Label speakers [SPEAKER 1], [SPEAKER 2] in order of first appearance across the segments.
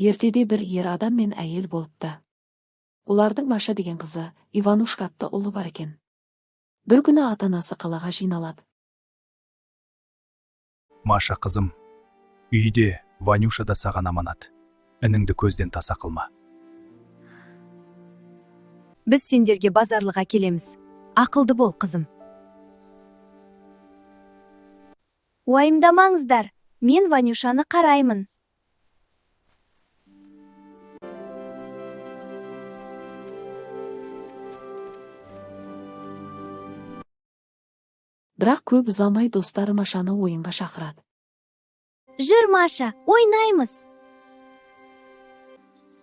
[SPEAKER 1] Ертеде бір ер адам мен әйел болыпты. Олардың Маша деген қызы, Иванушка атты ұлы бар екен. Бір күні ата-анасы қалаға жиналады.
[SPEAKER 2] Маша қызым, үйде Ванюша да саған аманат. Ініңді көзден таса қылма.
[SPEAKER 3] Біз сендерге базарлық әкелеміз. Ақылды бол, қызым.
[SPEAKER 4] Уайымдамаңыздар, мен Ванюшаны қараймын.
[SPEAKER 1] Бірақ көп ұзамай достары Машаны ойынға шақырады.
[SPEAKER 4] Жүр, Маша, ойнаймыз.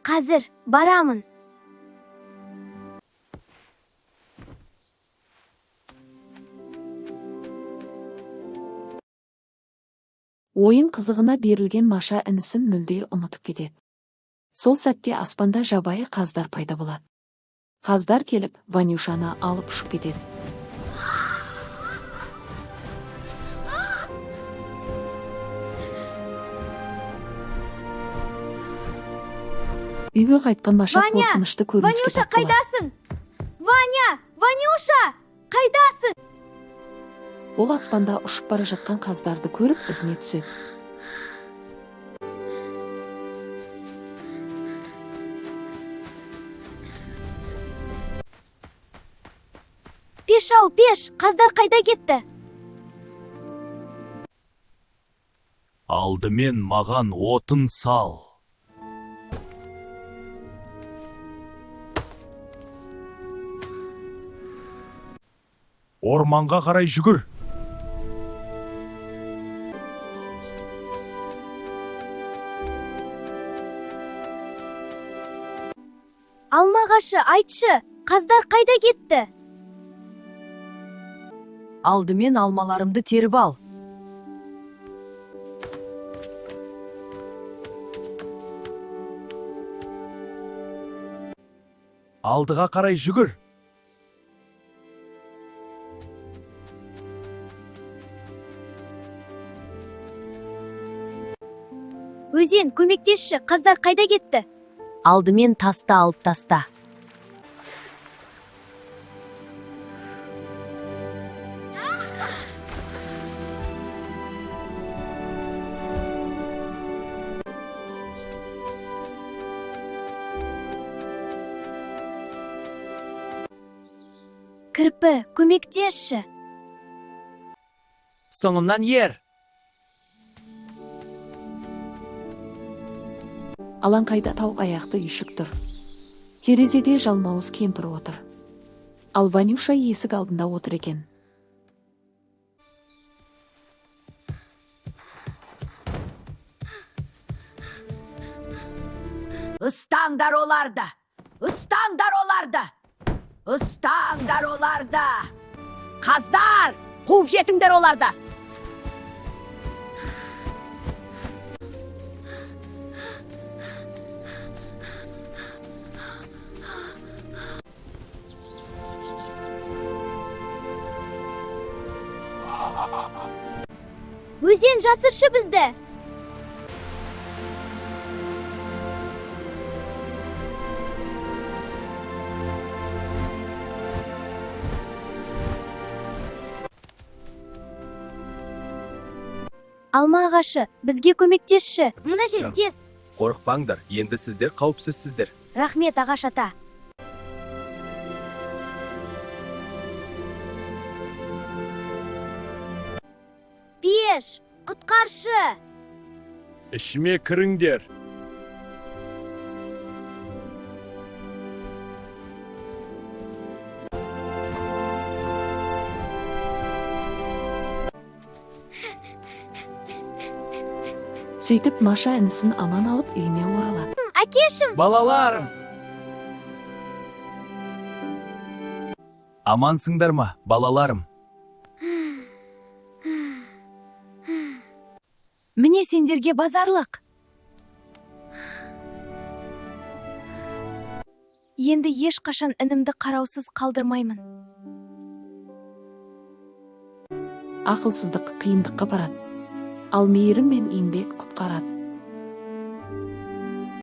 [SPEAKER 4] Қазір барамын.
[SPEAKER 1] Ойын қызығына берілген Маша інісін мүлде ұмытып кетеді. Сол сәтте аспанда жабайы қаздар пайда болады. Қаздар келіп, Ванюшаны алып ұшып кетеді. Үйге қайтқан Маша
[SPEAKER 4] Ваня!
[SPEAKER 1] қорқынышты көрініске
[SPEAKER 4] Ванюша,
[SPEAKER 1] тап болады.
[SPEAKER 4] қайдасың? Ваня, Ванюша, қайдасың?
[SPEAKER 1] Ол аспанда ұшып бара жатқан қаздарды көріп, ізіне түседі.
[SPEAKER 4] Пеш ау, пеш, қаздар қайда кетті?
[SPEAKER 2] Алдымен маған отын сал. Орманға қарай жүгір.
[SPEAKER 4] Алма ағашы, айтшы, қаздар қайда кетті?
[SPEAKER 3] Алдымен алмаларымды теріп ал.
[SPEAKER 2] Алдыға қарай жүгір.
[SPEAKER 4] Өзен, көмектесші, қаздар қайда кетті?
[SPEAKER 3] Алдымен тасты алып таста.
[SPEAKER 4] Кірпі, көмектесші.
[SPEAKER 5] Соңымнан ер.
[SPEAKER 1] Алаңқайда тауық аяқты үйшік тұр. Терезеде жалмауыз кемпір отыр. Ал Ванюша есік алдында отыр екен.
[SPEAKER 6] Ұстаңдар оларды! Ұстаңдар оларды! Ұстаңдар оларды! Қаздар! Қуып жетіңдер оларды!
[SPEAKER 4] Өзен, жасыршы бізді. Алма ағашы, бізге көмектесші. Мына жер, тез.
[SPEAKER 2] Қорықпаңдар, енді сіздер қауіпсізсіздер.
[SPEAKER 4] Рахмет, ағаш ата. Пеш, құтқаршы!
[SPEAKER 7] Ішіме кіріңдер.
[SPEAKER 1] Сөйтіп Маша інісін аман алып үйіне оралады.
[SPEAKER 4] Әкешім!
[SPEAKER 2] Балаларым! Амансыңдар ма, балаларым?
[SPEAKER 3] Міне сендерге базарлық.
[SPEAKER 4] Енді ешқашан інімді қараусыз қалдырмаймын.
[SPEAKER 1] Ақылсыздық қиындыққа барады. Ал мейірім мен еңбек құтқарады.